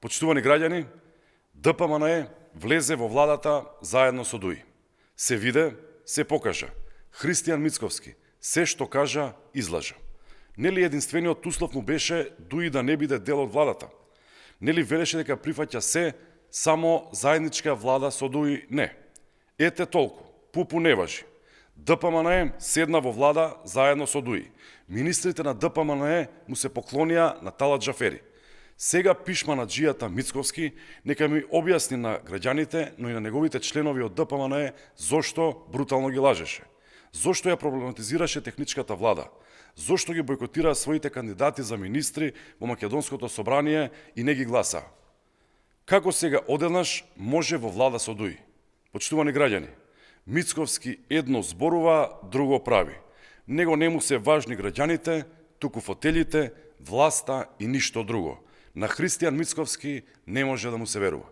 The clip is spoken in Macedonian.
Почитувани граѓани, ДПМНЕ влезе во владата заедно со ДУИ. Се виде, се покажа. Христијан Мицковски, се што кажа, излажа. Нели единствениот услов му беше ДУИ да не биде дел од владата? Нели велеше дека прифаќа се, само заедничка влада со ДУИ? Не. Ете толку, пупу не важи. ДПМНЕ седна во влада заедно со ДУИ. Министрите на ДПМНЕ му се поклонија на Талат Джафери. Сега пишманаџијата Мицковски нека ми објасни на граѓаните, но и на неговите членови од ДПМНЕ зошто брутално ги лажеше. Зошто ја проблематизираше техничката влада? Зошто ги бойкотира своите кандидати за министри во Македонското собрание и не ги гласа? Како сега одеднаш може во влада со ДУИ? Почитувани граѓани, Мицковски едно зборува, друго прави. Него не му се важни граѓаните, туку фотелите, власта и ништо друго. На Христијан Мицковски не може да му се верува.